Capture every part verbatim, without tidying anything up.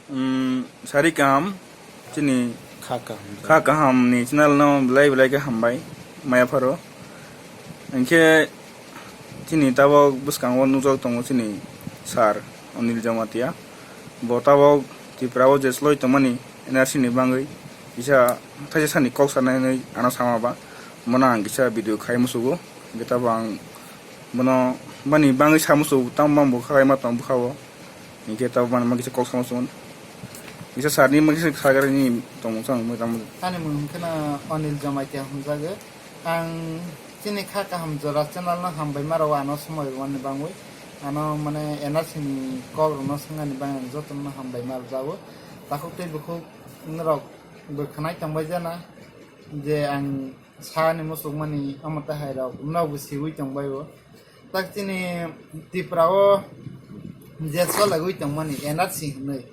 Umm, sari kaham, chini kha kaham, kha kaham ni channel no belai belai khe hambai maya pharo. Hinkhe chini tabok bwskango nukjak tongo chini sir Anil Jamatia. Bo tabok Tripura o je chloi tongmani N R C ni bagwi kisa thaisa sani kok sanai hinwi ano sama ba. Bono ang kisa video khai musugo. Hinkhe tabok ang bono bani bagwi sa musugo, tamo bang bo khai ma tong bwkha o. Hinkhe tabok bani bagwi kisa kok sa musugo. Kisa sir ni bagwi kisa sagar ni tongmung sa mung tamo. Ani mung hwnkhe no Anil Jamatia hwnjago. Ang chini kha kaham jora channel no hambai ma rw ano somoi rwmani bagwi. Ano mane N R C ni kok rwno swngani bagwi ang jotono hambai ma rwjago. Takhuk tei bukhuk norok bo khwnai tongbai jana je ang sani muchukmani omo tei hai rok nog bo siwi tongbai o. Tak chini Tripura o je cholaiwi tongmani N R C hinwi.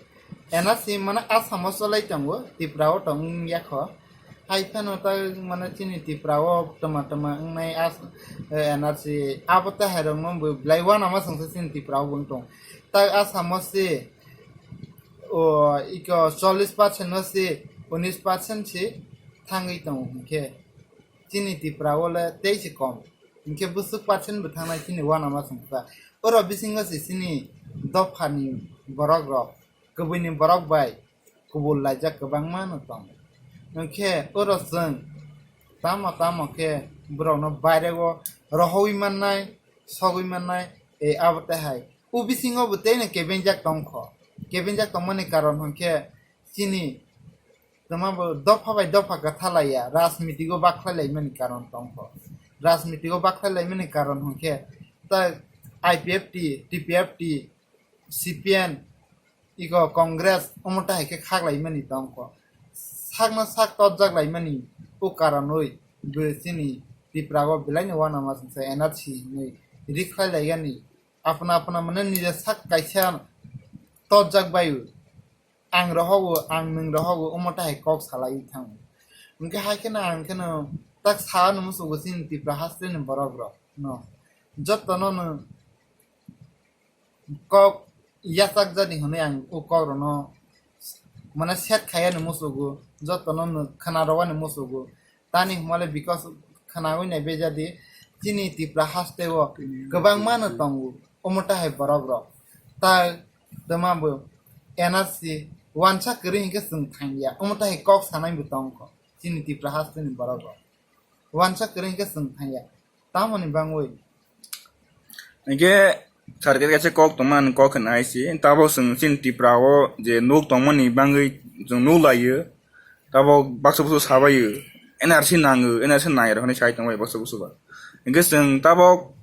N R C mane Assam o cholai tongo, Tripura o tong wng ya kho. Hai phano tak mane chini Tripura o tama tama wngnai as-, eh, N R C abo tei hai rok no bo belai uanama songsa chini Tripura o bo wng tong. Tak Assam o se o iko chollish percent no se unis percent se thangwi tongo hinkhe. Chini Tripura o le tei se kom. Hinkhe bwswk percent bo thangnai chini uanama songsa. Oro bisingo se chini dophani borok rok, kubuni borok bai kubul laijak kwbangma no tongo. Hinkhe oro chwng tamo tamo khe borokno bairego rohogwi mannai, sogwi mannai, e abo tei hai. O bisingo bo tei no kebenjak tongkho. Kebenjak tongmani karon hinkhe chini Tama bo dopha bai dopha kwtha laiya, rajniti o bakhlai laimani karon tongkho. Rajniti o bakhlai laimani karon hwnkhe ta I P F T, T P F T, C P M, iko Congress omo tahai khe khak laimani tongkho. Sakno sak totjak laimani o karonwi bo chini Tripura o belai no uanama songsa N R C hinwi rikhlai laigani. Apna apna mane nija sak kaisa totjak bai o. Ang rohogo, ang nwng rohogo, omo tahai kok salai thango. Hwnkhe hai kheno ang kheno tak sa no musugo chini Tripura haste ni borok rok no. Joto no no kok yachak jani hwnwi ang o kok rokno mane set khaiya no musugo, joto no no khna rwani musugo. Tani hwnmale because khnawi nai bejadi chini Tripura haste o kwbangma no tongo omo tahai borok rok. Ta tama bo N R C wansa kwrwi hinkhe chwng thangya omo tahai kok sanai bo tongkho chini Tripura haste ni borok rok. Wansa kwrwi hinkhe chwng thangya tamoni bangwi. Hinkhe sir kaisa kok tongmani kok hinai si tabok chwng chini Tripura o je nuk tongmani bangwi chwng nuk laio. Tabok baksa busu sabaio, N R C nango, N R C nai rok hinwi sai tongbai baksa busu ba. Hinkhe chwng tabok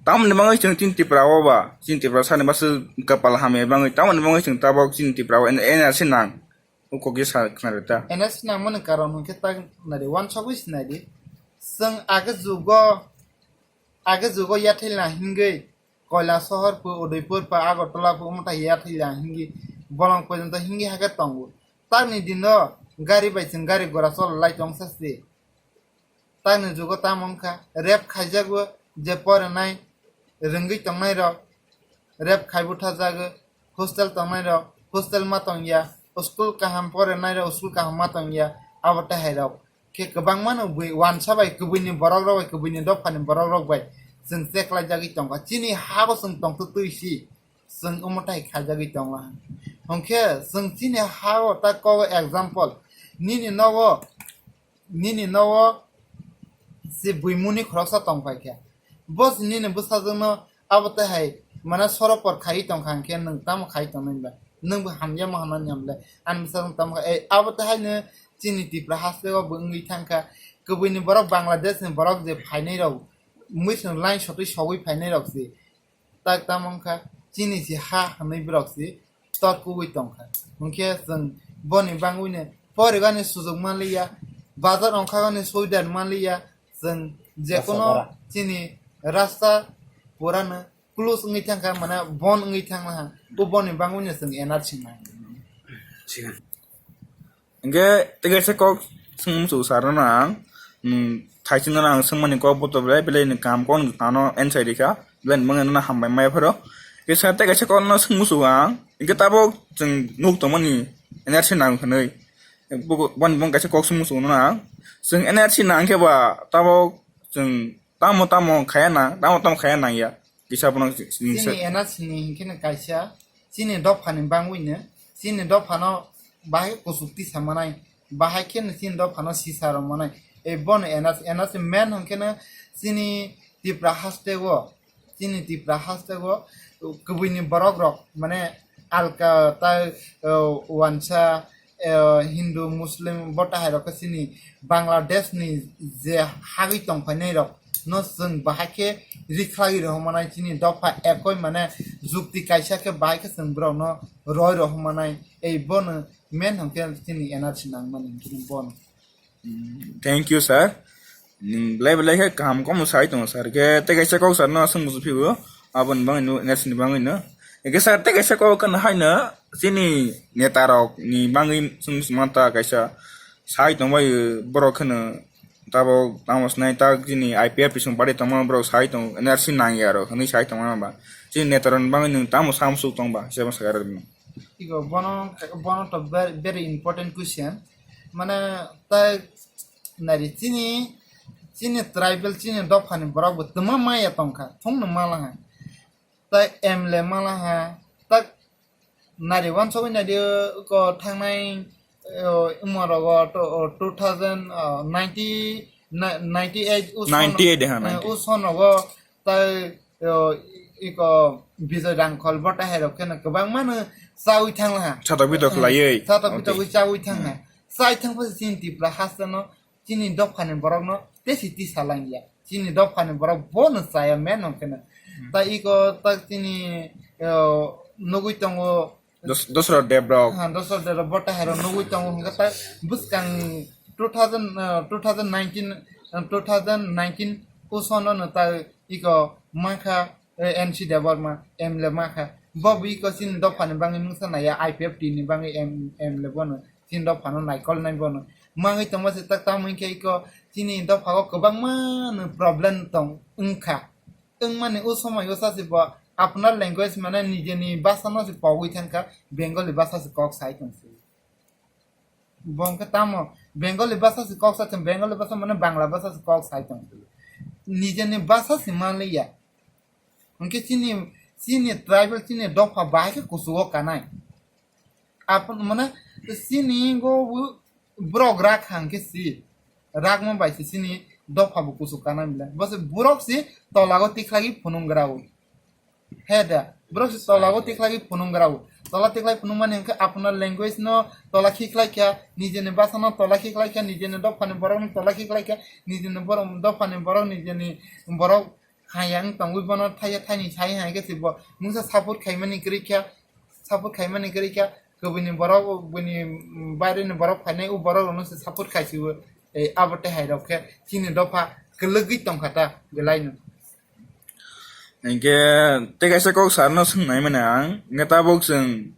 tamoni bagwi chwng chini Tripura o ba, chini Tripura sani baksa kapal hamya bagwi tamoni bagwi chwng tabok chini Tripura o N R C nang. O kok je sa khna rw ta. N R C nangmani karon hwnkhe tak nari wansogwi sinai di. Chwng age jugo, age jugo yathai lang hingwi Koilasohor pho, Udaipur pho, Agartala pho, omo tai yathai lang hingi bolong porjonto hingi hake tongo. Takni dino gari bai chwng gari gora chola lai tong sa se. Takni jugo tamo wngkha, rape khaijago je porinai rwngwi tongnai rok, rape khai buthajago, hostel tongnai rok hostel ma tongya, school kaham porinai rok school kaham ma tongya, abo tei hai rok. Khe kwbangma no bui wansa bai, kubui ni borok rok bai, kubui ni dopha ni borok rok bai chwng cheklai jagwi tongkha. Chini ha bo chwng tongtwtwi si, chwng omo tai khaijagwi tongo. Hwnkhe chwng chini ha o ta kok example, nini nogo, nini nogo se buimuni khoroksa tongpai kha. Bo se nini bwsajwkno abo tei hai mane soropor khaiwi tongkha, hinkhe nwng tamo khaiwi tongnai ba? Nwng bo hamya ma hwnna niyam le. Ani bwsajwk tamo kha, ei, abo tei haino chini Tripura haste o bo wngwi thangkha. Kubui ni borok, Bangladesh ni borok je phainai rok, mui song line sotwi sogwi phainai rok se. Tak tamo wngkha, chini se ha hwnwi borok se tor kubui tongkha. Hwnkhe chwng boni bangwino poribani sujuk manliya, bazar ongkhagani soidar manliya, chwng jekono chini rasta purano close wngwi thangkha, mane bon wngwi thangnaha, o boni bangwino chwng N R C nang. Hingke tei kaisa kok swngmung muchung sarno ang, hmm, thaisingno ang swngmani kok bo to belai belai ni kaham kok no ano answer rikha, belai ni mangno hambai maya pharo. Kisa tei kaisa kok no swngmung muchung ang, Hingke tabok chwng nuk tongmani N R C nang hinwi. Bo-, boni bong kaisa kok sung muchung na. Chwng N R C nang khe ba tabok chwng tamo tamo khaya nang, tamo tamo khaya nang ya. Kisa bono chini Chini sa- N R C ni hinkhe no kaisa, chini dopha ni bangwi no, chini dopha no bahai kuchuk tisa manai, bahai khe no chini dopha no sisa rw manai. E bono N R C, N R C main hinkhe no chini Tipra haste o, chini Tipra haste o kubui ni borok rok, mane alka tai, uh, wansa, eh, Hindu, Muslim, bo tahai rok khe chini Bangladesh ni je hagwi tongphainai rok no chwng bahai khe rikhlai rw manai, chini dopha ekoi mane jukti kaisa khe bahai khe chwng borok no roi rw manai, ei bono main hwnkhe chini N R C nangmani hwnkhe bono. Thank you, sir. Nwng belai belai khe kaham komo sai tongo, sir. Khe tei kaisa kok sir no aswk muchung phibo, aboni bagwi no, N R C ni bagwi no. Khe sir, tei kaisa kok kheno hai no, chini neta rok ni bagwi chwng muchung manta kaisa sai tongbai, borok kheno tabok tamo sinai tak chini I P F T song party tongma borok sai tong, N R C nang ya rok hinwi sai tongma ba. Chini neta rok ni bagwi nwng tamo sa muchung tong ba, se ma sakha rok no. Iko bono, bono to very, very important question. Mane tai nari chini, chini tribal, chini dopha ni borok bo twma maya tongkha, thung no mala ha. Tai M L A mala ha, tak nari wansogwi nari ko thangnai, eh, umor rogo to, oh, two thousand, oh, ninety, ni-, ninety eight uson, ninety eight ha, eh, ninety. Uson Rogo tai, o, iko Bijoy Rangkhol bo tahai rok kheno kwbangma no chawi thang laha. Satok bitok khlaiwi. Satok bitok chawi thang ha. Chai thang pha chini Tipra haste no, chini dopha ni borok no tesi tisa langya. Chini dopha ni borok bo no chaya men no kheno. Ta iko ta chini, o, nugui tongo Dos-, Dosra Deb rok. Ha, Dosra Deb rok bo tahai rok nugui tongo hwnkhe ta bwskang two thousand, uh, two thousand nineteen, uh, two thousand nineteen usono no ta iko mankha, eh, N C Debbarma, M L A mankha. Bo bo iko chini dopha ni bagwi mungsa naiya, I P F T ni bagwi M-, M L A bono chini dopha no naikol nai bono. Mangwi tongma se tak tamo hinkhe iko chini dopha o kwbangma no problem tong wngkha. Wngmani o somoi o sachi bo apunar language mane nijeni basa no se pogwi thangkha, Bengali basa se kok sai tongsi. Bo hwnkhe tamo Bengali basa se kok sai tong, Bengali basa mane Bangla basa se kok sai tongsi. Nijeni basa se manliya. Hwnkhe chini, chini tribal, chini dopha bahai khe kuchugo kanai. Apun mane chini go borok rak hang khe si, rakma bai se chini dopha bo kuchuk kana mile. Bo se borok se tolago tikhlagwi phunung graui. He da, borok se tolago tikhlagwi phunung grau. Tola tikhlai phunung mani hwnkhe apunar language no tola khikhlai kha, nijeni basa no tola khikhlai kha, nijeni dopha ni borok no tola khikhlai kha, nijeni borok, dopha ni borok, nijeni borok hayang tongwi bono thaiya thaini sai hai khe se bo mungsa support khaimani kwrwi kha, support khaimani kwrwi kha, kubuni borok, bini, mm, baireni borok phainai, o borok rokno se support khai se o, tei abo tei hai rok khe chini dopha kwlwgwi tongkha ta belai no. Hinkhe tei kaisa kok sir no swngnai mani ang, hinkhe tabuk chwng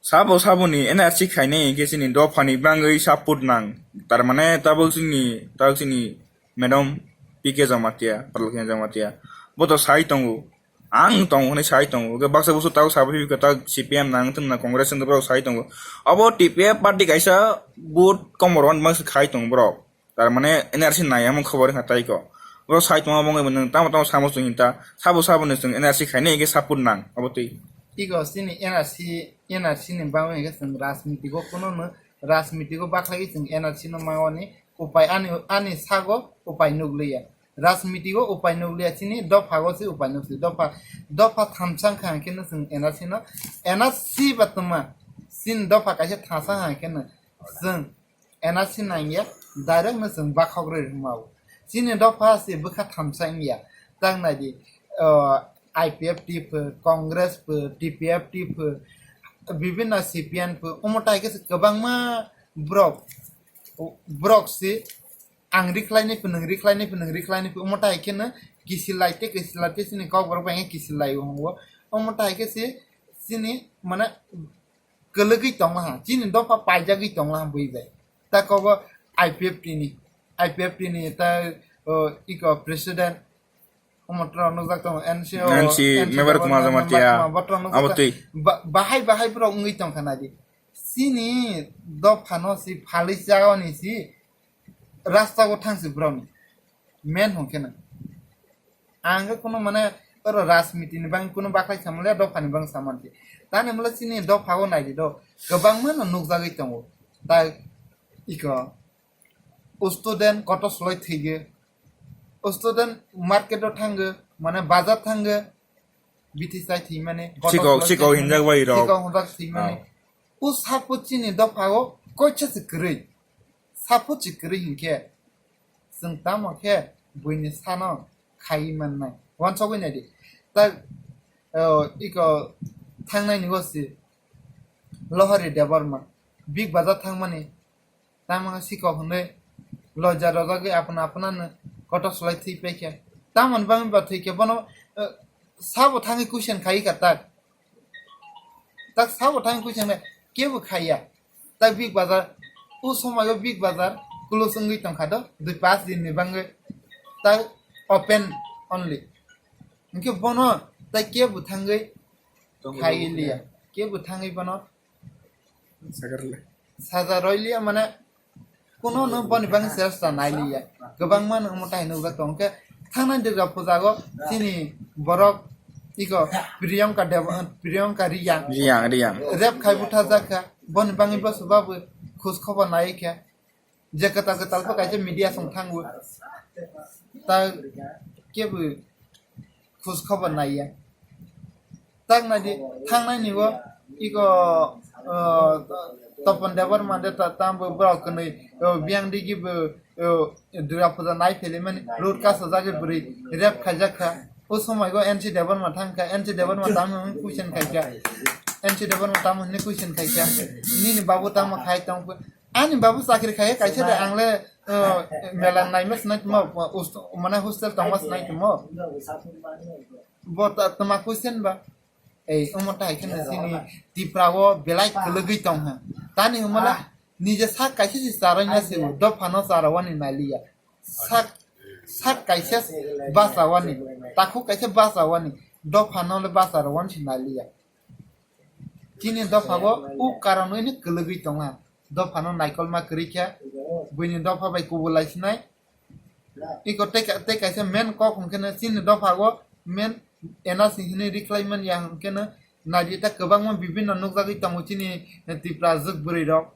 sabo saboni N R C khainai hinkhe chini dophani bangwi support nang, tar mane tabuk chini, tabuk chini Madam P K Jamatia, Paralokhan Jamatia, bo to sai tongo, ang tongo hwnwi sai tongo. Hwnkhe baksa busu tao sabai phikha, tao C P M nang wngthung na Congress wngthung, borok sai tongo. Abo T P F party kaisa vote komor wan bangsa khai tongo borok. Tar mane N R C nai amo khobor wngkha tai ko. Borok sai tongma bangwi nwng tamo tamo samo chwng hinta, sabo sabo ni chwng N R C khainai hwnkhe support nang abo twi. Iko chini N R C, N R C ni bangwi hwnkhe chwng rajniti o kuno no, rajniti o bakhlai chwng N R C no mawani. Upai ani, ani sago upai nukliya. Rajniti o upai nukliya, chini dopha o se upai nukliya. Dopha, dopha thamsa wngkha hwnkhe no chwng N R C no, N R C ba twma, chini dopha kaisa thamsa wngkha hwnkhe no chwng N R C nangya, direct no chwng bakhok rwi rwma o. Chini dopha se bwkha thamsa wngya. Tak nai di, o, I P F T pho, Congress pho, T P F T pho, bibinno C P M pho, omo tai khe se kwbangma borok, borok se ang rikhlainai pho, nwng rikhlainai pho, nwng rikhlainai pho, omo tai kheno kisil lai tei kisil lai tei chini kokborok bai khe kisil lai o hwngo. Omo tai khe se chini mane kwlwgwi tonglaha, chini dopha paijagwi tonglaha bui bai. Takobo I P F T ni, I P F T ni ta, o, iko president Omo borok nukjak tongo, N C O, N C member Kumar Jamatia, Kumar, borok nukjak abo tongo. Twi. Ba-, bahai bahai borok wngwi tongkha naidi. Chini dophano si phalwi chayani si rasta o thangsi borokni. Men hwnkhe no. Ang khe kuno mane oro rajniti ni bangwi kuno bakhai samani le, dophani bangwi samani. Tani mole chini dopha o naidi do. Kwbangma no nukjagwi tongo. Tai iko student kotor sloi thwigo. Student market o thango, mane bazar thango. Biti chai thwimani. Sikok, sikok hinjak bai rok. Sikok hinjak thwimani. Oh. O sapo chini dopha o koitsa se kwrwi. Sapo se kwrwi hinkhe. Chwng tamo khe buini sano khaiwi mannai. Wansugwi naidi. Ta, o, iko thangnai ni o si Lohari Debbarma. Big Bazar thangmani. Tamo sikok hwnwi loja rojagwi apna apnano kotor slai thwi paikha. Tamoni bagwi ba thwikhe bono, eh, sabo thangwi question khai kha tak. Tak sabo thangwi question khai, kebo khaiya. Tak Big Bazar, o somoio Big Bazar close wngwi tongkha do, dui paanch din ni bagwi. Tak open only. Hinkhe bono tak kebo thangwi khai liya. Kebo thangwi bono Sagar le. Saja roiliya mane kuno no boni bangwi sresta nailiya. Kwbangma no omo tai nukjak tongo khe thangnai Durga puja go chini borok iko Priyanka Deb-, Priyanka Riyang. Riyang, Riyang. Rep khai buthajak kha. Boni bangwi bo swbabu khoj khobor nai khe. Je kwtal kwtal pho kaisa media song thango. Ta kebo khoj khobor naiya. Tak naidi, thangnai ni o iko, uh, Topon Debbarma de ta, tambo borok kwnwi, uh, biyang digi bo, uh, Durga puja nai phelimani road kasajagwi bwrwi rep khaijak kha. O somoi go N C Debbarma thang kha, N C Debbarma tamo hwnwi question khai kha. N C Debbarma tamo hwnwi question khai kha. Nini babu tamo khai tong kha. Ani babu chakri khai kaisa de ang le, uh, mela naima sinai tmo, uh, ust-, mane hostel tongma sinai tmo. Bo ta, tma question ba. Ei, omo tai khe no chini Tipra o belai kwlwgwi tong ha. Tani hwnmale nije sak kaisa se charwi na se o, dopha no charawani nai liya. Sak, sak kaisa se bachawani, takhuk kaisa bachawani, dopha no le bacharwani se nai liya. Chini dopha o, o karon wi no kwlwgwi tong ha. Dopha no naikolma kwrwi khe, buini dopha bai kubulai sinai. Iko tei ka-, tei kaisa main kok hwnkhe no chini dopha o main N R C hinwi rikhlai man ya hwnkhe no naidi ta kwbangma bibinno nukjagwi tongo chini Tipra jwk bwrwi rok.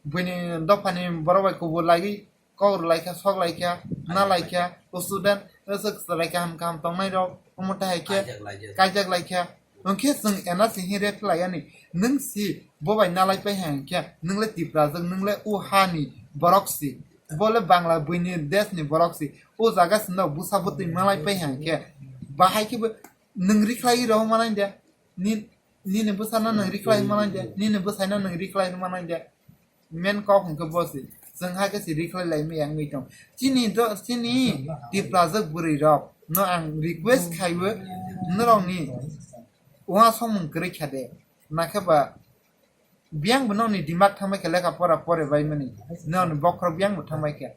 Buini dophani borok bai kubulaiwi kok rwlaikha, sok laikha, na laikha, o student, o swk swlaikha, ham kaham tongnai rok, omo tai hai khe kaijak laikha. Kaijak laikha. Hwnkhe chwng N R C hinwi rep khlaiyani. Nwng si bo bai nalai pai hai hwnkhe, nwng le Tiprajwk, nwng le o hani borok si. Bo le Bangla buini desh ni borok si. O jaga si no bwsa bwtwi malai pai hai hwnkhe, bahai khe bo nwng rikhlaiwi rohor manai de. Ni, nini bwsano nwng rikhlai manai de. Nini bwsaino nwng rikhlai manai de. Main kok hwnkhe bo se, chwng hai khe se rikhlai lai maya wngwi tong. Chini do, chini Tiprajwk bwrwi rok no ang request khaiwi, norokni uansukmung kwrwi kha de, nakhe ba biyang bo nokni dimak thangbai khe lekha pora pore bai mani, nokni bokhorok biyang bo thangbai khe.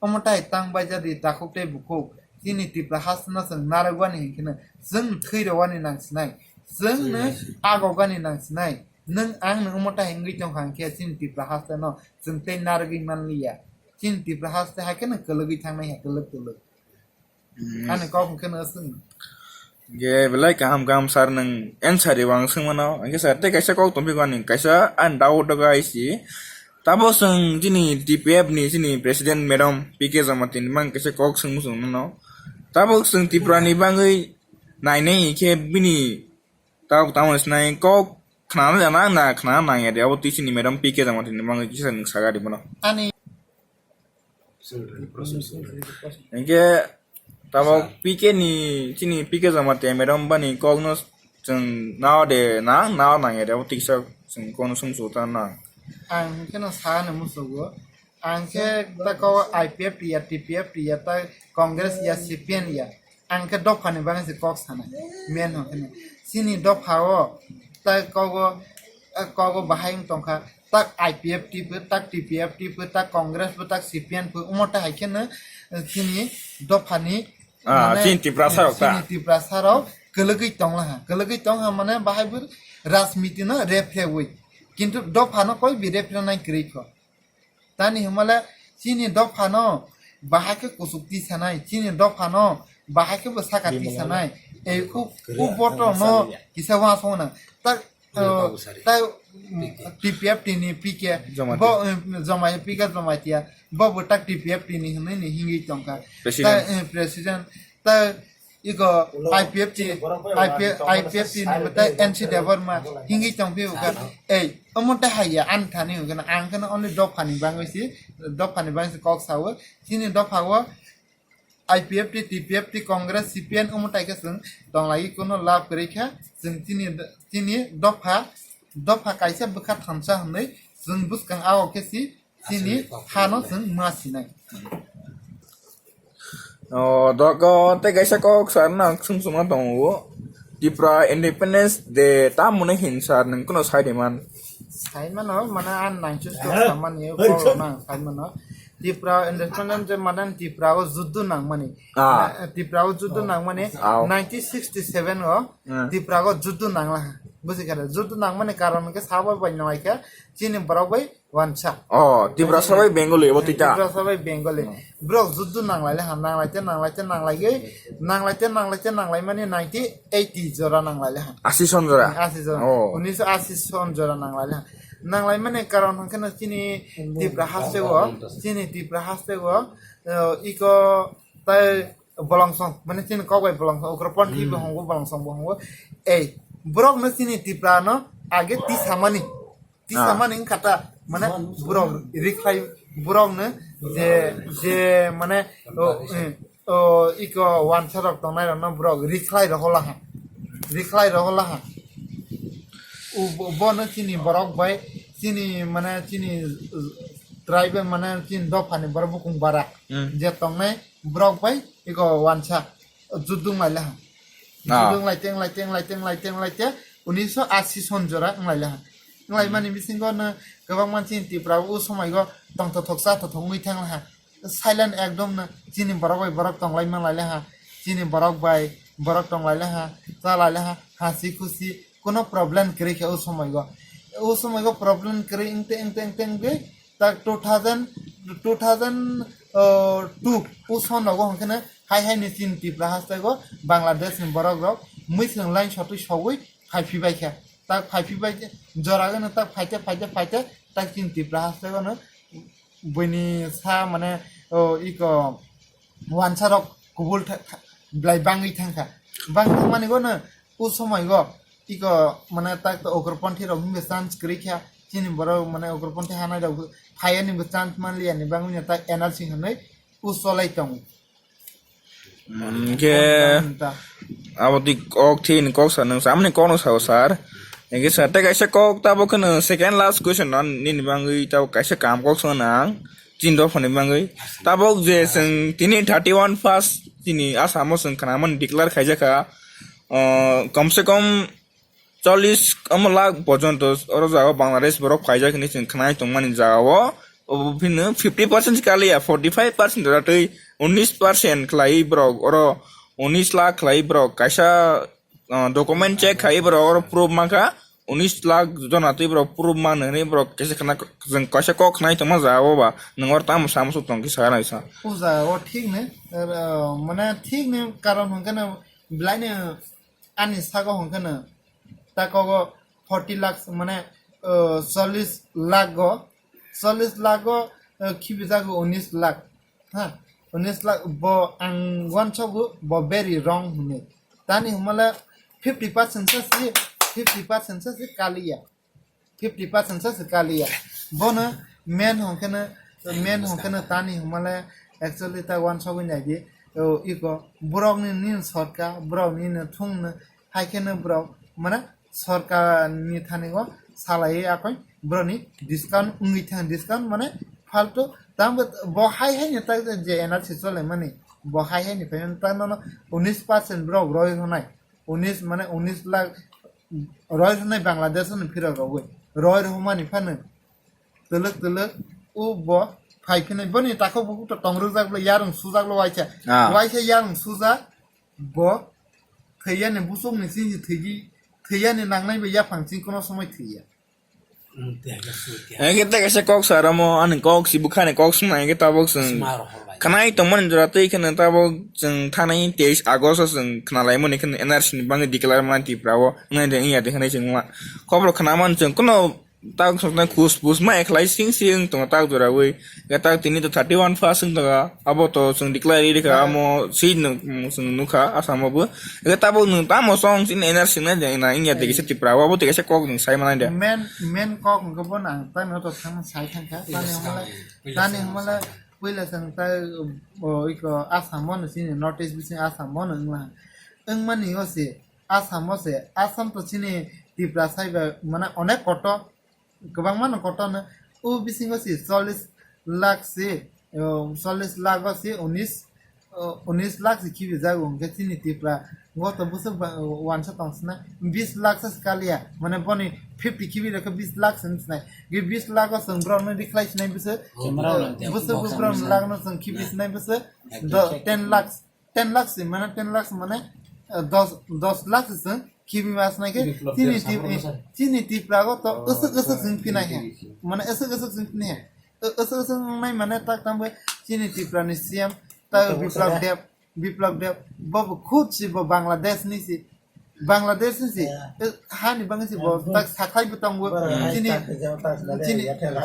Omo tai tang bai jadi takhuk tei bukhuk. Chini Tipra hasteno chwng narwkmani hinkhe no chwng thwi rwani nang sinai. Chwng no agogani nang sinai. Nwng ang no omo tai wngwi tongkha hinkhe chini Tipra hasteno chwng tei narwgwi manliya. Chini Tipra haste hai kheno kwlwgwi thangnai hai kwlwk kwlwk. Hmm. Ani kok hinkhe no chwng. Ge belai kaham kaham sir nwng answer rw ang swngmano. Hinkhe sir tei kaisa kok tongphikgo ani kaisa ani doubt dogo aisi. Tabuk chwng chini T P F ni chini president madam P K Jamatia ni mang kaisa kok swngmung chwng nono. Tabuk chwng Tripura ni bagwi nainai khe bini tabuk tamo sinai kok khnana jana na khnana nangya de abo twi chini madam P K Jamatia ni bagwi kisa nwng saga di bono. Ani Hinkhe tabuk P K ni, chini P K Jamatia madam bani kokno chwng nao de nang, nao nang ya de, abo tiksa chwng kokno sumsu ta nang. Ang hinkhe no sa no musugo. Ang khe ta kok I P F ya, T P F ya, ta Congress ya, C P M ya. Ang khe dopha ni bagwi se kok sanai. Men hwnkhe no. Chini dopha o ta kogo, kogo bahai wng tongkha. Tak I P F T pho, tak T P F T pho, tak Congress pho, tak C P M pho, omo ta hai kheno, eh, chini dophani Ah, mane, chini Tiprasa rok ta? Chini Tiprasa rok kwlwgwi tonglaha. Kwlwgwi tongha mane bahai bo rajniti no rephrewi. Kintu dopha no koi bi rephrenai kwrwi kho. Tani hwnmale chini dopha no bahai khe kuchuk tisanai, chini dopha no bahai khe bo saka tisanai. Ei u, u boto no kisa uansukna. Ta, ta, mm, T P F T ni P K. Jamatia. Bo, mm, Jamatia, P K Jamatia. Bo bo tak T P F T ni hwnwi ni hingwi tongkha. President. Ta, eh, president. Ta, iko I P F T, I P F, I P F T ni mate N C Debbarma hingwi tongphi uka. Ei, omo ta haiya ani thani hwnkheno ang kheno only dophani bangwi si, dophani bangwi si kok sao. Chini dophao I P F T, T P F T, Congress, C P M omo taikhe chwng tonglaiwi kuno lab kwrwi kha. Chwng chini, chini dopha, dopha kaisa bwkha thamsa hwnwi chwng bwskang ao khe si chini hano chwng ma sinai. O, dogo tei kaisa kok sar na sum suma tongo. Tripura Independence Day tamo hwn sar nwng kuno sai di man? Sai mano, mane an nangchu to samani, kok na sai mano. Tripura Independence Day mane Tripura o juddu nangmani. Ah. Tripura o juddu nangmani. Ah. Nineteen sixty-seven o, ah, Tripura o juddu nangla. Buji kare juddu nangmani karon ke sabo bai nai khe chini borok bai wansa. Oh, Tiprasa bai Bengali, abo tita. Tiprasa bai Bengali. Hmm. Borok juddu nanglaile ha, nanglaite, nanglaite, nanglaigwi, nanglaite, nanglaite, nanglaimani nineteen eighty jora nanglaile ha. Asi son jora? Asi jora. Oh. Unisho asi son jora nanglaile ha. Nanglaimani karon hwnkhe no chini Tipra haste o, chini Tipra haste o, eh, iko tai bolangsong, mane chini kok bai bolangsong, ukroponthi bo hongo, bolangsong bo hongo. Ei, borok no chini Tipra no age tisamani. Tisamani wngkha ta, mane borok rikhlai, borok no je, je, mane, o, eh, o, iko wansa rok tongnai rok no borok rikhlai rohola ha, rikhlai rohola ha. U, bo, bo no chini borok bai, chini, mane, chini tribal, mane, chini dophani borok bukung bara. Hmm. Je tongnai borok bai iko wansa judung laila ha. Ah. Judung laite, laite, laite, laite, laite, unisho asi son jora wnglaila ha. Wnglaimani bisingo no kwbangma chini Tripura o somaigo tongthothok chathothok wngwi thangla ha. Silent ekdom no chini borok bai borok tonglaima laila ha. Chini borok bai borok tonglaila ha, chalaila ha, hasi khusi, kuno problem kwrwi khe o somaigo. O somaigo problem kwrwi wngte, wngte, wngte, wngte, tak two thousand, two thousand two o sonogo hwnkheno hai hai ni chini Tripura hasteo Bangladesh ni borok rok mwswng line sotwi sogwi phai phi bai kha. Tak phai phi bai khe jora gano tak phaite, phaite, phaite, tak chini Tripura hasteo no buini sa mane, o, iko wansa rok kubul tha-, tha-, belai bangwi thangkha. Bangwi thangmani gono o somaigo iko mane tak to ugroponthi rok hwnba chance kwrwi kha. Chini borok mane ugroponthi hanai rok phaiya ni bo chance manliya ni bangwi no tak N R C hwnwi o cholai tongo. Hwnkhe abo twi kok thini kok sa nwng samani kokno sao sir. Hwnkhe sir tei kaisa kok tabuk kheno second last question no nini bangwi tabuk kaisa kaham kok sano ang chini dophani bangwi. Tabuk je chwng tini thirty one first chini Assam o chwng khnamani declare khaijakha, ah, komse kom chollish omo lakh porjonto oro jaga o Bangladesh borok phaijak hinwi chwng khwnai tongmani jaga o, obo phino fifty percent se kaliya, forty five percent jora twi unis percent khlai borok oro, unis lakh khlai borok kaisa, ah, document check khai borok oro proof mankha, unis lakh jona twi borok proof man hinwi borok kaisa khna, chwng kaisa kok khnai tongma jaga o ba nwng oro tamo sa muchung tong khe sa naisa. O jaga o thik ni, eh, mane thik ni karon hwnkhe no belai no ani sago hwnkhe no takogo forty lakhs mane, uh, chollish lakh go, chollish lakh go, uh, khibijago unis lakh, ha, unis lakh bo ang uansogo bo very wrong hwnwi. Tani hwnmale fifty percent sa si, fifty percent sa si kaliya. Fifty percent sa se kaliya. Bono main hwnkhe no, main hwnkhe no tani hwnmale actually ta uansugwi naidi, o, iko borokni nini sorkar, borokni nini thungno, hai kheno borok, mane, sorkarni thani o salaiwi akoi borokni discount wngwi thang, discount mane faltu, tamo bo hai hai ni ta je N R C chole mani, bo hai hai ni phai ta nono unis percent borok roi rwnai. Unis, mane, unis lakh roi rwnai Bangladesh ni phirok rogwi. Roi rwmani phano twlwk twlwk o bo Phai phini boni takhuk bukhuk to tong rwjak le yarung sujak le waisa. Ah. Waisa yarung sujak bo thwiyani busuk ni sini thwigi thwiyani nangnai bai yaphang chini kono somoi thwiya. Hwnkhe tei kaisa kok sa ramo, ani kok si bwkhani kok swngnai hwnkhe tabok chwng khwnai tongmani jora tei kheno tabok chwng thanai teis August o chwng khwnalaimani kheno N R C ni bagwi declare manai Tripura o wngnai de wngya de hwnwi chwng ma khobor khwnamani chwng kuno tak soknai khus pus ma ekhlai sing sing wng tongo tak jora wi. Hwnkhe tak tini to thirty one first wng tongo. Abo to chwng declare ri kha, amo si nwng, mm, chwng nukha Assam o bo. Hwnkhe tabuk nwng tamo song chini N R C na de na India de kisa Tripura o, abo de kisa kok nwng sai manai de. Main, main kok hwnkhe bo nang tani to thang sai thang kha. Tani hwmale, tani hwmale puila chwng tai, o, iko Assam o no chini North East bising Assam o no wngla. Wngmani o se, Assam o se, Assam to chini Tripura sai ba, mane onek kotor. Kwbangma no kotor no. O bisingo si chollish lakh si, o, chollish lakh o si unis, o, unis lakh si khibijago hwnkhe chini Tripura. Goto bwswk ba, o, wansa tong sina bis lakh sa kaliya. Mane boni fifty khibi rokhe bis lakh sin sinai. Ge bis lakh o chwng borok no rikhlai sinai bwswk. Camera o nang bwswk bwswk borok no lakh no chwng khibi sinai bwswk. Do, ten lakh. Ten lakhs si, mane ten lakhs mane, eh, dos, dos lakhs si chwng khibi mas nai khe chini tip-, chini Tripura go to aswk aswk chwng phinai he. Mane aswk aswk chwng phinai he. A-, aswk aswk nai mane tak tambo chini Tripura ni C M ta Biplab Deb, Biplab Deb, bo bo khud si bo Bangladesh ni si. Bangladesh ni si. Eh, hani bang si bo tak sakhai bo tongo. Chini,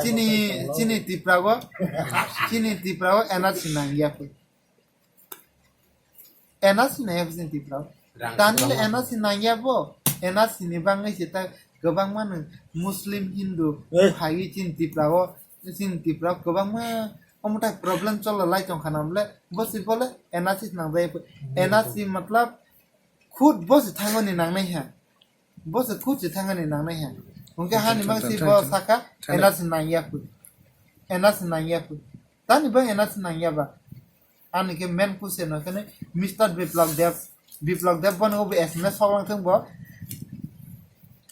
chini, chini Tripura go, chini Tripura go N R C nang ya khe. N R C nangya bwswk Tripura o. Rang Tanil kwbangma. N R C nangya bo. N R C ni bangwi se ta kwbangma no Muslim, Hindu phaiwi chini Tripura o, chini Tripura o kwbangma omo tai problem chola lai tong khana bole, bo se bole N R C nangjai. N R C matlab khud bo se thangmani nangnai ha. Bo se khud se thangmani nangnai ha. Hwnkhe hani bang se bo saka N R C nangya phu. N R C nangya phu. Tani bang N R C nangya ba. Ani khe main question no khe Mister Biplab Deb, Biplab Deb bono bo S M S sok lang thung bo.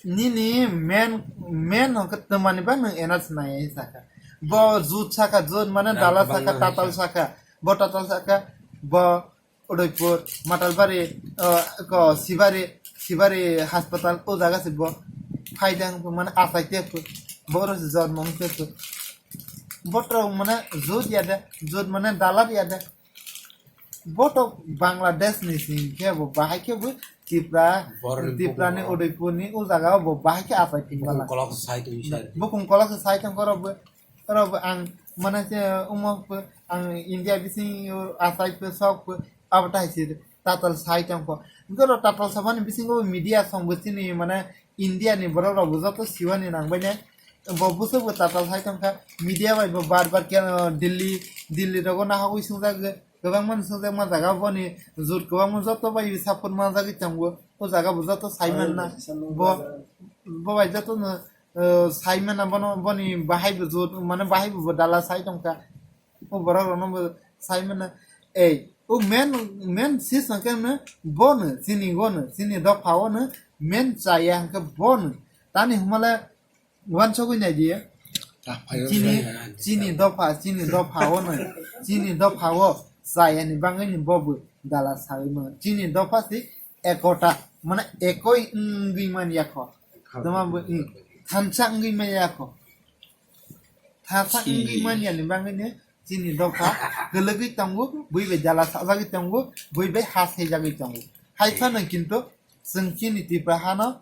Nini main, main no khe twmani ba nwng N R C nai ai saka. Bo jut saka, jut mane dala saka, tatal saka. Bo tatal saka, bo Udaipur, Matalbari, uh, ko Sibari, Sibari hospital o jaga se bo. Phaidang mane asai te bo ro se jot mong te. Bo to mane jut ya de, jut mane dalar ya de. Bo to Bangladesh ni sing khe bo bahai khe bo Tripura, Borok ni Tripura ni bokong Udaipur ni o jaga o bo bahai khe asai phi bala. Bokong kolok sai tong sir. Bokong kolok sai tong koro bo. Oro bo ang mane se omo bo ang India bising asai phi sok phi abo tai se tatal sai tong kho. Goro tatal sabani bisingo media song bo chini mane India ni borok rok bo joto siwani nang bai nai. Bo bwswk bo tatal hai tongkha, media bai bo bar bar khe, uh, Delhi, Delhi rogo nahagwi swngjak, kwbangma no swngjak ma jaga boni jut kwbangma joto bai support manjagwi tongo, o jaga bo joto sai manna, bo, bo bai joto no, uh, sai manna bono, boni bahai bo jut, mane bahai bo dala sai tongkha, o borok rok no bo sai manna, ei, o main, main sis hwnkhe no bono, chini bono, chini dopha o no main chaya hwnkhe bono, tani hwnmale, Wansugwi nai di. Chini, chini dopha, chini dopha o no, chini dopha o chaya ni bangwi ni bo bo dala sawi mano. Chini dopha si ekota, mane ekoi wngwi man ya kho. Tama bo, hmm, thansa wngwi man ya kho. Thansa wngwi man ya ni bangwi ni chini dopha kwlwgwi tongo, bui bai dala sajagwi tongo, bui bai ha swijagwi tongo. Hai phano kintu chwng chini Tripura hano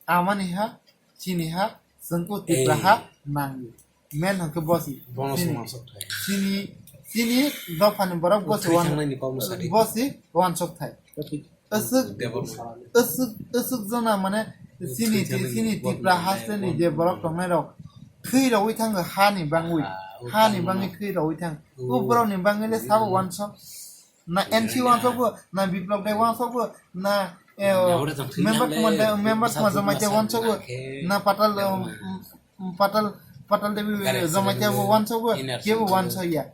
Amani ha, chini ha, chwng o Tipra ha nangwi. Men hwnkhe bosi. Bono chini, songwang sok thai. Chini, chini dophani borok bosi wan-, thangnaini kokno sadi. Bosi wansok thai. Aswk, Debor aswk, aswk jona mane chini, chini Tipra hasteni je borok tongnai rok thwi rogwi thango hani bangwi. Hani bangwi thwi rogwi thang. O borokni bangwi le sabo wansok. Na N C wansokgo, na Biplok Dai wansokgo, na, eh, member Kumar Dai, member Kumar Jamatia wansokgo, na Patal, um, um, Patal, Patal Devi Jamatia bo wansokgo, kebo wansokya.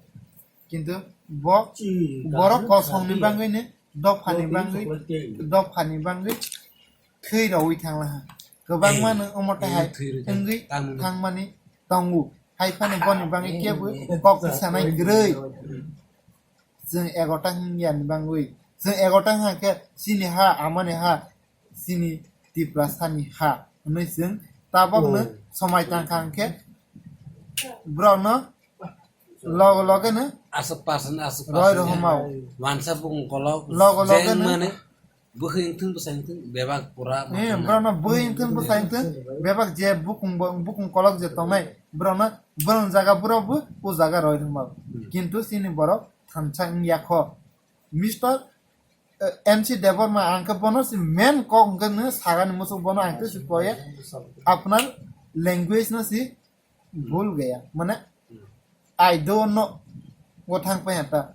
Kintu bo, borok kosongni bangwini, dophani bangwi, dophani bangwi thwi rogwi thanglaha. Kwbangma nwng omo tahai wngwi thangmani tongo. Hai phano boni bagwi kebo kok sanai kwrwi. Chwng egota hwngyani bagwi. Chwng egota hwnkha khe chini ha, amani ha, chini Tiprasani ha hwnwi chwng tabokno somai tangkha hwnkhe borokno logo loge no aswk percent, aswk roi percent rohormao. Wansa bukung kolok logo loge no mane bwkhwing thung bwsai thung bebak pura eh, borokno bwkhwing thung bwsai thung bebak je bukung bo-, bukung kolok je tongnai borokno borong jaga borok bo o jaga roi rohormao. Hmm. Kintu chini borok thansa wngya kho. Mister, eh, M C Debbarma ang khe bono si main kok hwnkhe nw sagani muchuk bono ang khe si koye apnar language no si bhul gaya. Mane, I don't know. Go thang pa ta.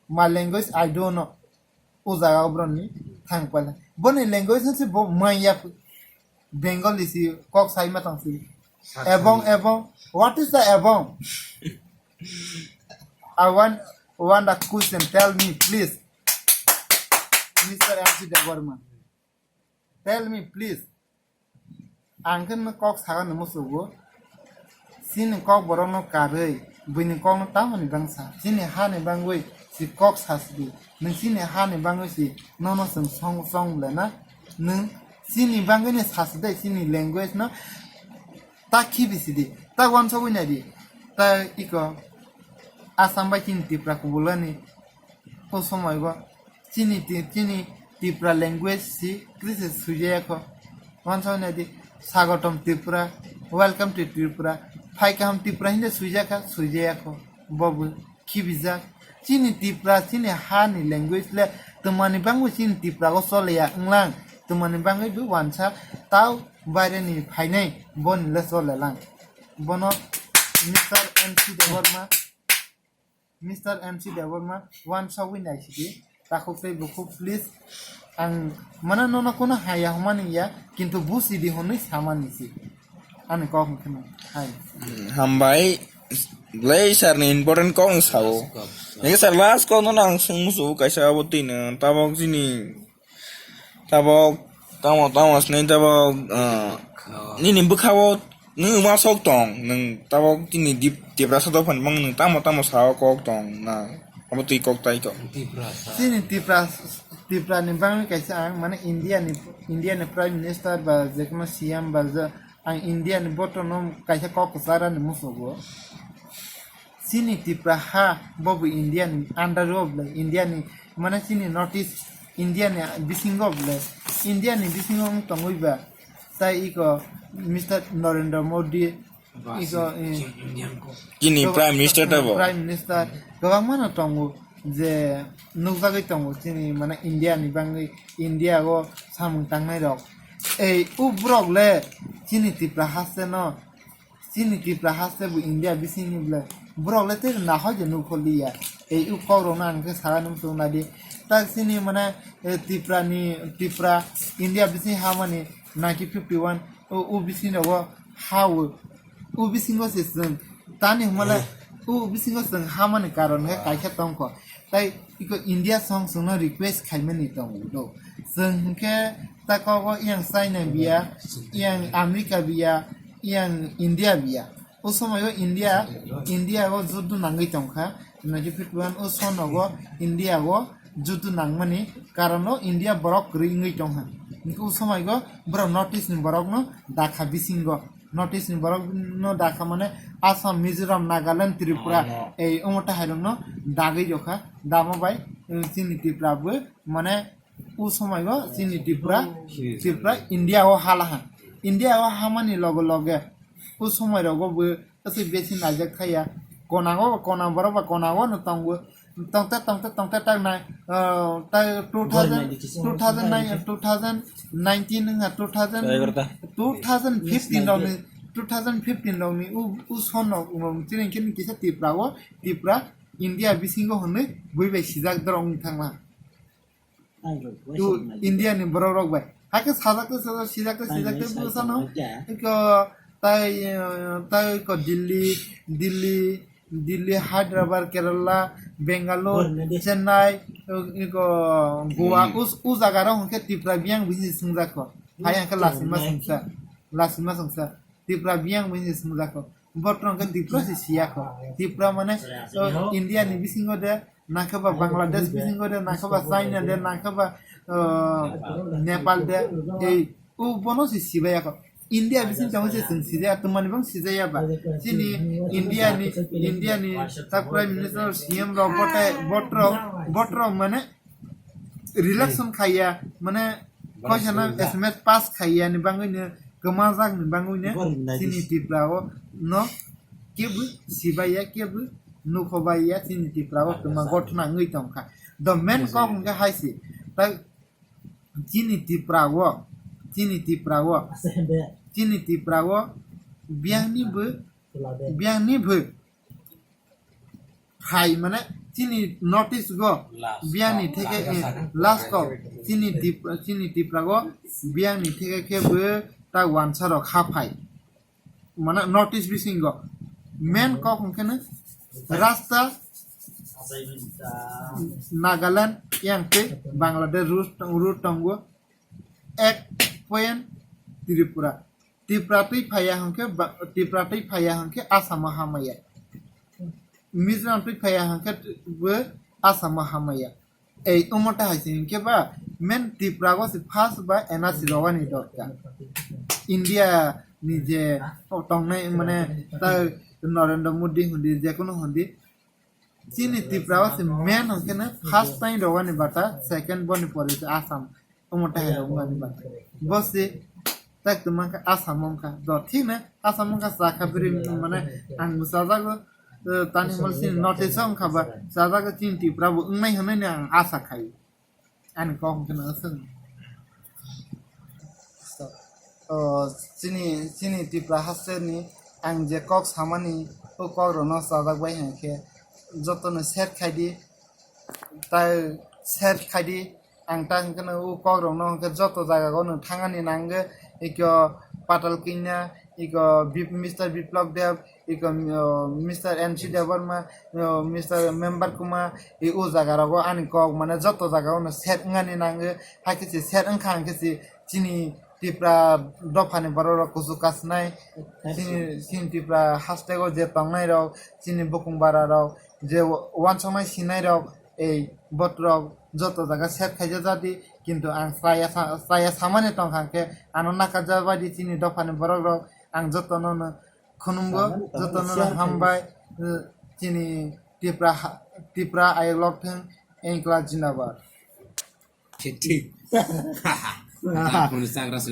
My language, I don't know. O jaga o boroni thang pa. Boni language no si bo manya. Bengali si kok sai ma tang si. Ebong, ebong. What is the ebong? I want, want a question. Tell me, please. Mister M C Debbarma. Tell me, please. Ang khe no kok saga no musugo. Chini kok borok no karwi, buini kok no tamoni bangsa. Chini ha ni bangwi si kok sasidi. Nwng chini ha ni bangwi si nono chwng song, song le na. Nwng chini bangwi ni sasidi, chini language no ta khibi sidi. Ta wansogwi naidi. Ta iko Assam bai chini Tripura kubulani. O somoi bo chini ti-, chini Tipra language si kwrwi se swijaya kho. Wansok nai di, "Sagotom Tripura, welcome to Tripura." Phai kaham Tripura hinde swijak kha, swijaya kho. Bo bo khibijak. Chini Tipra, chini ha ni language le twmani bangwi chini Tipra o chole ya wnglang. Twmani bangwi bo wansa tau baire ni phainai boni le chole lang. Bono Mister M C Debbarma Mister M C Debbarma, wansogwi naisidi, takhuk tei bukhuk, please. Ang mano nono kuno haya hwnmani ya, kintu busidi hwnwi samani si. Ani kok hwnkheno, hai. Hambai, belai sir ni important kok wng sao. Nike sir last kok no nang swng musu kaisa abo twi no tabok chini Tabok, tamo, tamo, sini tabok, ah, nini bwkhao nwng ma sok tong, nwng tabok chini dip-, Tiprasa dophani mung nwng tamo, tamo sao kok tong, na, abo twi kok tai kok. Tiprasa. Chini Tipra, Tipra ni bangwi kaisa ang, mane India ni, India ni Prime Minister ba jekono C M ba je, ang India ni boto no kaisa kok kwchara ni musugo. Chini Tipra ha, bo bo India ni under o bwlai, India ni, mane chini North East, India ni bisingo bwlai, India ni bisingo wng tongwi ba, tai iko Mister Narendra Modi, iko, eh, chini Prime Minister tei bo. Prime Minister, kwbangma no tongo, je nukjagwi tongo chini, mane India ni bangwi, India o samung tangnai rok. Ei, u borok le chini Tipra haste no, Chini Tipra haste bo India bisingni bwle. Borok le tei nahoi je nukho liya. Ei u kok rokno ang khe saga nung tung nadi. Tak chini mane, eh, Tipra ni, Tipra India bising hamani nineteen fifty one o, o bising rogo ha o. O bisingo se chwng tani hwnmale o bisingo chwng hamani karon khe kaisa tongkho. Tai iko India song chwngno request khaimani tongo do. Chwng hwnkhe ta kogo yang China biya, yang America biya, yang India biya. O somoio India, India o juddu nangwi tongkha. Nineteen fifty one o sonogo India o juddu nangmani karono India borok kwrwi wngwi tongkha. Hwnkhe o somoigo borok North East ni borokno dakha bisingo. North East ni borok no dakha mane Assam, Mizoram, Nagaland, Tripura, ei omo tahairokno dagwi rokha. Damo bai, eh, chini Tripura bo mane o somoigo chini Tripura, Tripura India o halaha. India o hamani loge loge o somoi rogo bo aswk besi naijak thaya. Konago, kona borok ba konago no tongo. Tongte, tongte, tongte, tak nai, ah, tak two thousand, two thousand nine, two thousand nineteen wngkha, two thousand, two thousand fifteen rokni, two thousand fifteen rokni u, u son rok, um, chini khe kisa Tripura o, Tripura India bisingo hwnwi bui bai sijak dorok wng thangma. Tu India ni borok rok bai. Hakhe sajak tei sajak, sijak tei sijak tei bwsano. Iko tai, eh, tai iko Delhi, Delhi, Delhi, Hyderabad, Kerala, Bangalore, Chennai, iko Goa, us-, u jaga rok hwnkhe Tripura biyang bisi swngjak kho. Hai hwnkhe lasima songsa, lasima songsa. Tipra biyang bai se swngjak kho. Botrok hwnkhe Tipra se siya kho. Tipra mane, o, India ni bisingo de, nakhe ba Bangladesh bisingo de, nakhe ba China de, nakhe ba, o, Nepal de, ei, o bono se sibaya kho. India bising tongo se chwng sijaya, twmani bang sijaya ba. Chini India ni, India ni ta Prime Minister, C M rok botai, botrok, botrok mane, relaxation khaiya, mane, koisa na S M S pass khaiya ni bangwi no, kwmajak ni bangwi no, chini Tipra o no kebo sibaiya, kebo nukho baiya, chini Tipra o kwma gothona wngwi tongkha. The main kok hwnkhe hai se, ta chini Tipra o, chini Tipra o, chini Tipra o biyang ni bo, biyang ni bo phai mane chini notice go biyang ni theke, eh, last kok chini Tip-, chini Tipra go biyang ni theke khe bo ta wansa rok ha phai. Mane notice bisingo main kok hwnkhe no rasta Nagaland yang tei Bangladesh route, route tongo ek point Tripura. Tipra twi phaiya hwnkhe ba-, Tipra twi phaiya hwnkhe Assam o hamaya. Mizoram twi phaiya hwnkhe bo Assam o hamaya. Ei omo ta hai se hwnkhe ba main Tipra go se first ba N R C rogani dorkar. India ni je tongnai mane ta Narendra Modi hundi je kono hundi chini Tipra o se main hwnkhe no first time rogani bata second boni pore se Assam. Omo ta hai rogani bata. Bo se tak tu mangka Assam wngkha. Do thik na Assam wngkha chakha biri mane ang bo chajago, eh, tani mal sini notice wngkha ba chajago chini Tipra bo wngnai hwnwi no ang asa khai. Ani kok hwnkhe no swng. O, chini, chini Tipra haste ni ang je kok samani o kok rok no chajak bai hwnkhe joto no share khai di. Tai share khai di. Ang ta hwnkhe no o kok rok no hwnkhe joto jaga o no thangani nango. Ikho Patal Kanya, ikho Bip-, Mister Biplab Deb, ikho, o, Mister N C Debbarma, o, Mister Member Kumar, i o jaga rogo ani kok mane joto jaga o no share wngani nango. Hai khe se share wngkha hwnkhe se chini Tipra dophani borok rok kuchuk kasnai, chini, chini Tipra haste o je tongnai rok, chini bukung bara rok, je uansuknai sinai rok, ei botrok joto jaga set khaijak jadi, kintu ang chaya sa-, chaya samani tongkha hwnkhe ano nakajak baidi chini dophani borok rok, ang jotono no khulumgo, jotono no hambai, eh, chini Tipra ha-, Tipra ayuk lok thung, Inkla Jindabad. Thik, thik. Ang kunu chagra se.